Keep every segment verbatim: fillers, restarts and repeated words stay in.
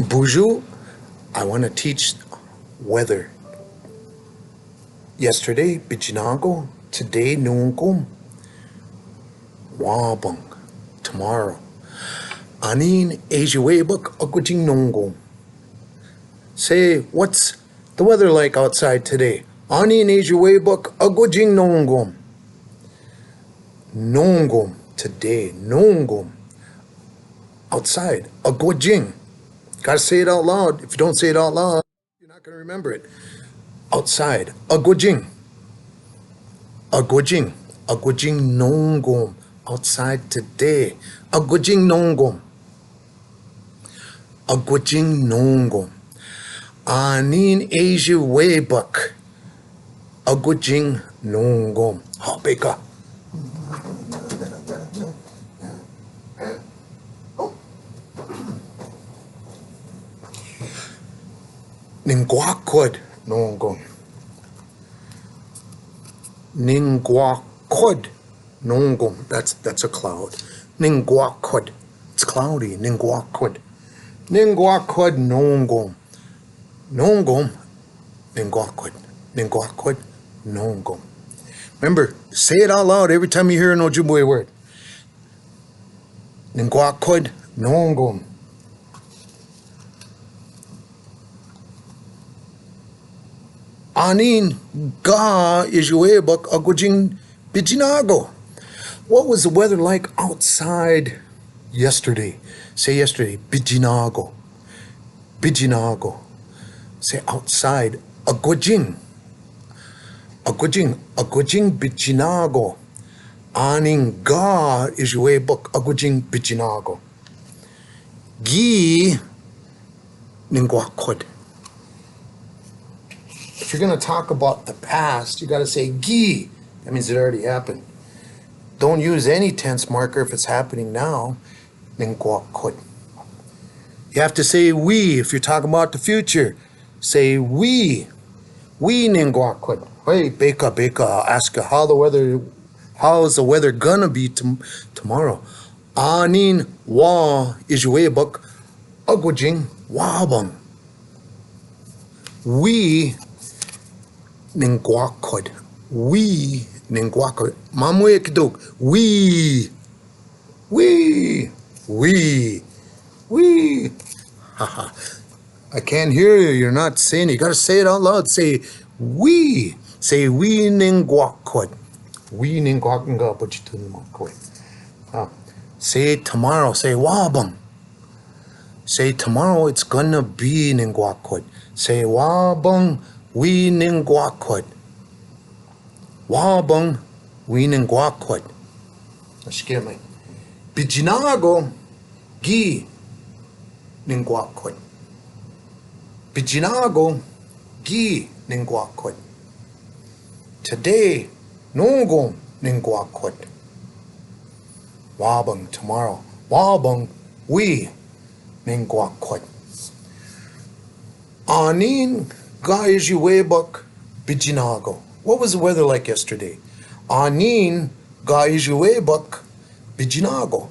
Buju, I want to teach weather. Yesterday, bijinago. Today, nungum. Wabang. Tomorrow. Anin ejiwebak agujing nungum. Say, what's the weather like outside today? Anin ejiwebak agujing nungum. Nungum. Today, nungum. Outside, agujing. Gotta say it out loud. If you don't say it out loud, you're not gonna remember it. Outside, agujing. Agujing. Agujing nungum. Outside today. Agujing nungum. Agujing nungum. Anin ejiwebak. Agujing nungum. Ha, beka. Ningwakud nungum. Ningwakud nungum. That's, that's a cloud. Ningwakud. It's cloudy. Ningwakud. Ningwakud nungum. Nungum. Ningwakud. Ningwakud nungum. Remember, say it out loud every time you hear an Ojibwe word. Ningwakud nungum. Anin ga ejiwebak agujing bijinago. What was the weather like outside yesterday? Say yesterday, bijinago. Bijinago. Say outside, agujing. Agujing, agujing bijinago. Anin ga ejiwebak agujing bijinago. Gi ningwakud. If you're gonna talk about the past, you gotta say gi. That means it already happened. Don't use any tense marker if it's happening now. Ningwakud. You have to say wi if you're talking about the future. Say wi. Wi ningwakud. Hey, beka, beka, I'll ask you how the weather, how is the weather gonna be tom- tomorrow? Anin wa ejiwebak agujing wabang. Wi ningwakud. Wi ningwakud. Mamwe kidok. Wi. Wi. Wi. Wi. Haha. I can't hear you. You're not saying it. You gotta say it out loud. Say, wi. Say, wi ningwakud. Wi ningwakud. Huh. Say tomorrow. Say, wabang. Say tomorrow it's gonna be ningwakud. Say, wabang, wi ningwakud. Wabang, wi ningwakud. Ashkeme. Bijinago, gi ningwakud. Bijinago, gi ningwakud. Today, nungum ningwakud. Wabang, tomorrow. Wabang, wi ningwakud. Anin ga ejiwebak bijinago. What was the weather like yesterday? Anin ga ejiwebak bijinago.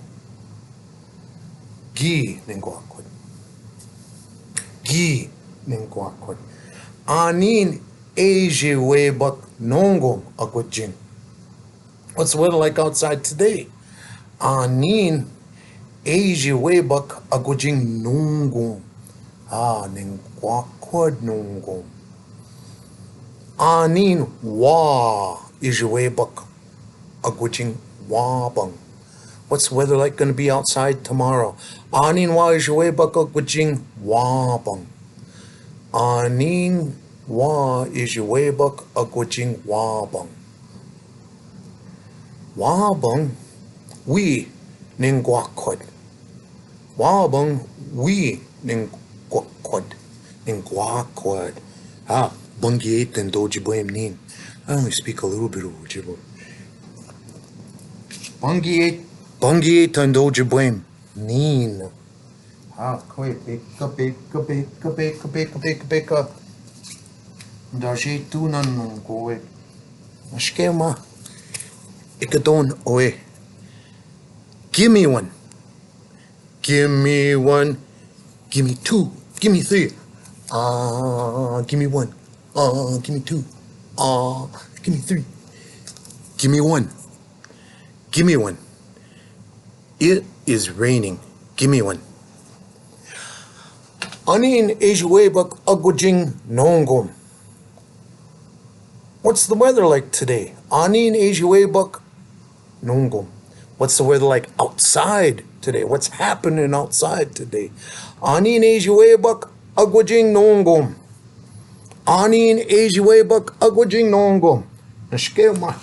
Gi ningwakud. Gi ningwakud. Anin ejiwebak nungum agujing. What's the weather like outside today? Anin ejiwebak agujing nungum. Ah, ningwakud nungum. Anin wa ejiwebak agujing wabang. What's the weather like gonna be outside tomorrow? Anin wa ejiwebak agujing wabang. Anin wa ejiwebak agujing wabang. Wabang, wi ningwakud. Wabang, wi ningwakud. Ningwakud. Ah, bangi eitan doji bwem nin. I only speak a little bit of Ojibwe. Bangi eitan, bangi eitan doji bwem nin. Ah, kwe beka, beka, beka, beka, beka, beka, beka. Dashi tu nan nun kowe. Ashkema. Ikadon oe. Give me one. Give me one. Give me two. Give me three. Ah, give me one. Ah, give me two. Ah, give me three. Give me one. Give me one. It is raining. Give me one. Anin ejiwebak agujing nongom. What's the weather like today? Anin ejiwebak nongom. What's the weather like outside today? What's happening outside today? Anin ejiwebak agujing nongom. Anin ejiwebak agujing nongom. Nashkema.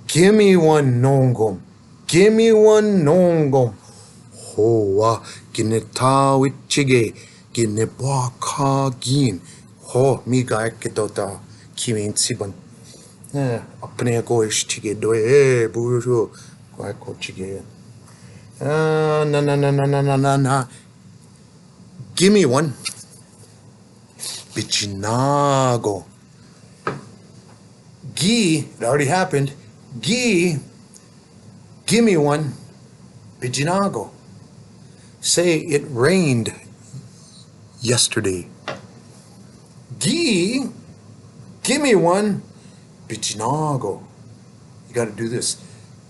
Gimme one nongom. Gimme one nongom. Hoa, gine tawi chige, gine baka gin. Ho, mi gaek ke tota, kimin siban. Eh, apne ko ish chige doe, eh, buru, gaek ko chige. Ah, na, na, na. Gimme one. Bichinago. Gi, it already happened. Gi, gimme one. Bichinago. Say it rained yesterday. Gi, gimme one. Bichinago. You gotta do this.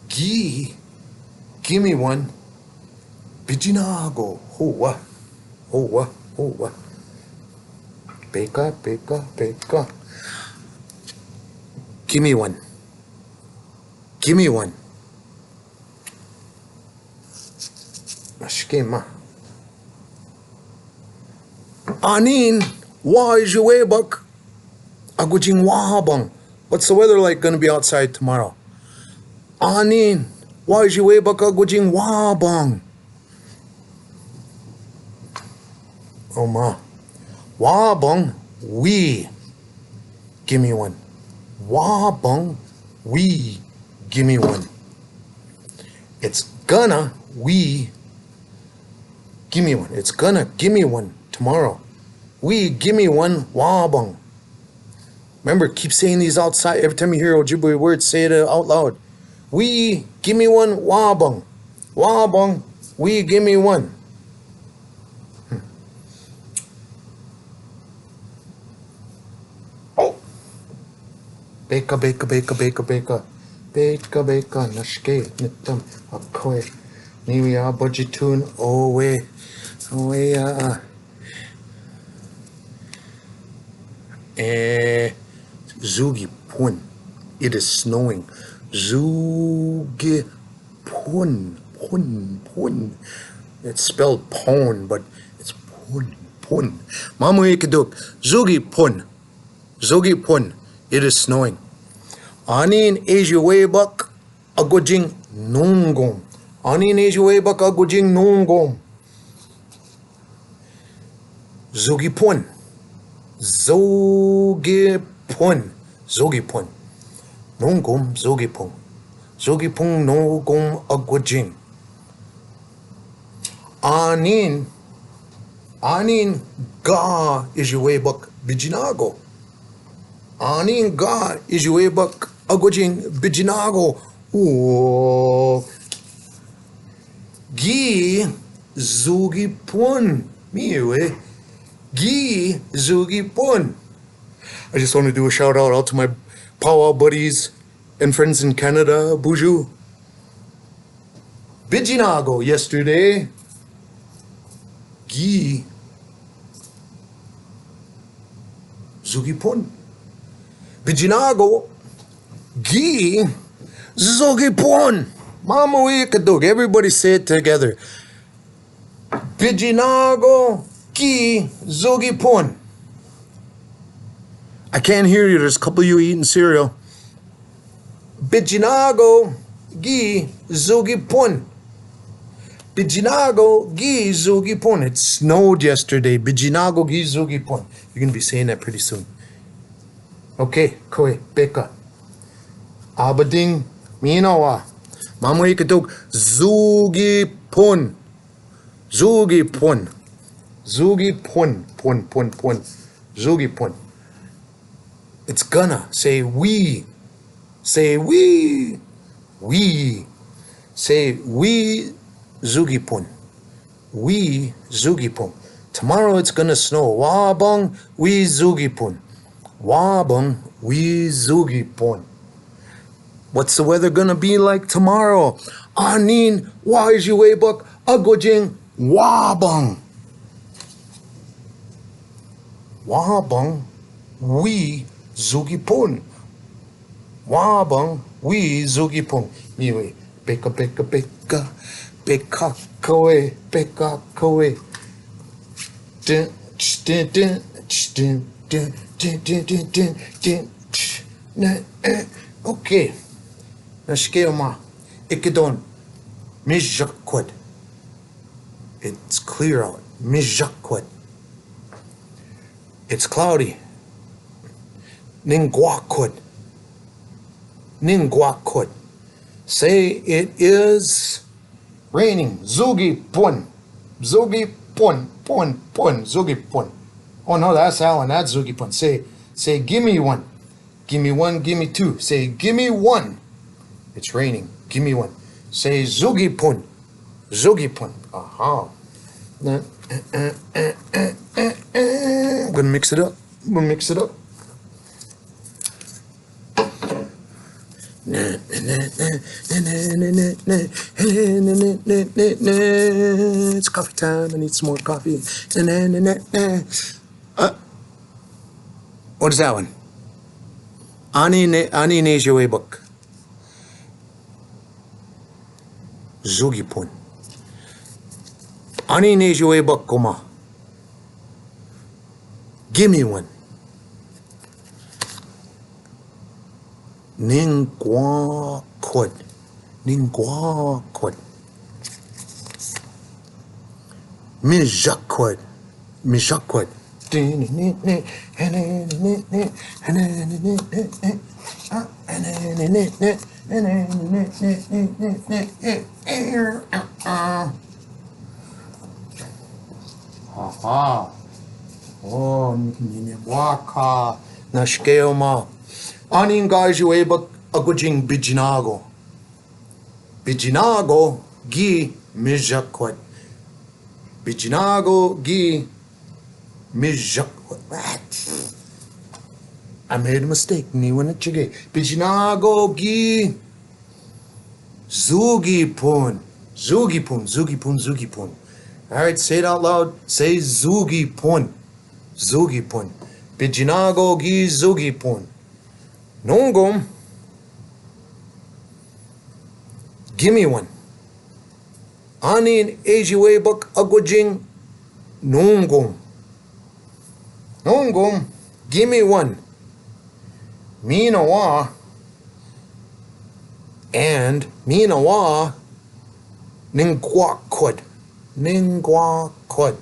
Gi, gimme one. Bichinago. Hoa. Hoa. Hoa. Peka, peka, peka. Gimme one. Gimme one. Nashkema. Anin, wa ejiwebak agujing wabang. What's the weather like gonna be outside tomorrow? Anin, wa ejiwebak agujing wabang. Oh ma. Wabang, we. Gimme one. Wabang, we. Gimme one. It's gonna, we. Gimme one. It's gonna, gimme one tomorrow. We, gimme one, wabang. Remember, keep saying these outside. Every time you hear Ojibwe words, say it out loud. We, gimme one, wabang. Wabang, we, gimme one. Hmm. Oh. Beka, beka, beka, beka, beka. Beka, beka, nashke, nitam, akoe. Niwi a bajitun, owe. Owe, a. Eh, zugi pun. It is snowing. Zugi pun, pun, pun. It's spelled pon, but it's pun, pun. Mamu ikiduk. Zugi pun. Zugi pun. It is snowing. Anin ejiwebak agujing nungum. Anin ejiwebak agujing nungum. Zugipun. Zugipun. Zugipun. Nungum zugipun. Zugipun nungum agujing. Anin. Anin ga ejiwebak bijinago. Anin ga ejiwebak agujing bijinago. Uo. Gi zugipun. Miwe. Gi zugipun. I just want to do a shout out, out to my powwow buddies and friends in Canada. Buju. Bijinago yesterday. Gi zugipun. Bijinago gi zugipun. Mama, we could do it. Everybody say it together. Bijinago gi zugipun. I can't hear you. There's a couple of you eating cereal. Bijinago gi zugipun. Bijinago gi zugipun. It snowed yesterday. Bijinago gi zugipun. You're going to be saying that pretty soon. Okay, koe, beka. Abading, minawa. Mamu ikiduk, zugipun. Zugipun. Zugipun. Pun, pun, pun. Zugipun. It's gonna. Say we. Say we. We. Say we zugipun. wi zugipun. Tomorrow it's gonna snow. Wa bang wi zugipun. Wa bang wi zugipun. What's the weather gonna be like tomorrow? Anin wa iji webak agojing wa bang. Wa bang wi zugipun. Wa bang wi zugipun. Mi we peka peka peka peka kawe peka kawe. Tin, tin, tin. Na, eh, okay. Na shke ma. Ikidon. Mijakwad. It's clear out. Mijakwad. It's cloudy. Ningwakwad. Ningwakwad. Say it is raining. Zugipun. Zugipun. Pun. Pun. Zugipun. Oh no, that's Alan. That's zugipun. Say, say, gimme one. Gimme one. Gimme two. Say, gimme one. It's raining. Gimme one. Say, zugipun. Zugipun. Aha. Na, eh, eh, eh, eh, eh, eh. I'm gonna mix it up. I'm gonna mix it up. It's coffee time. I need some more coffee. Uh, what is that one? Ani ne, ani ne je webak. Zugipun. Ani ne je webak kuma. Gimme one. Ningwakwad. Ningwakwad. Mijakwad. Mijakwad. Aha. Oh, nini waka. Na shke ma. Anin ga iji webak agojing bijinago. Bijinago gi mijakwad. Bijinago gi mijakwad. I made a mistake. Ni wana chige. Bijinago gi zugipun. Zugipun. Zugipun. Zugipun. All right, say it out loud. Say zugipun. Zugipun. Bijinago gi zugipun. Nungum. Gimme one. Anin iji webak agojing. Nungum. Nungum. Gimme one. Mina wa. And mina wa. Ningwakwad. Ningwakwad.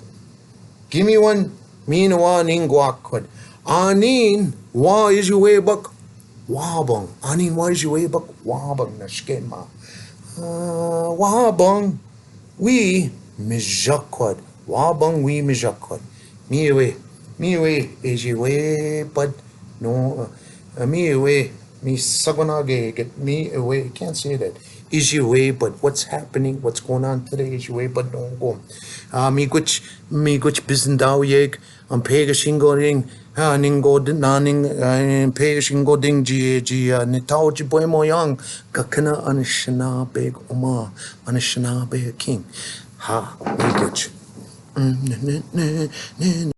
Gimme one. Mina wa ningwakwad. Anin wa iji webak wabang. Anin wa iji webak wabang na shke ma. Ah, wabang wi mijakwad. Wabang wi mijakwad. Mi we. Mi we iji we but no. Uh, mi we. Mi sagona ge get mi we. Can't say that. Iji we but what's happening, what's going on today, iji we but no go. Uh, mi kuch, mi kuch bizin dau yek, am pega shingo ding, ha, ningo di-, na ning, uh, pega shingo ding ji, ji, uh, ni tau ji boy mo yang, kakana anishina beg oma, anishina beg king. Ha, mi kuch. Mm, ne, ne, ne, ne, ne.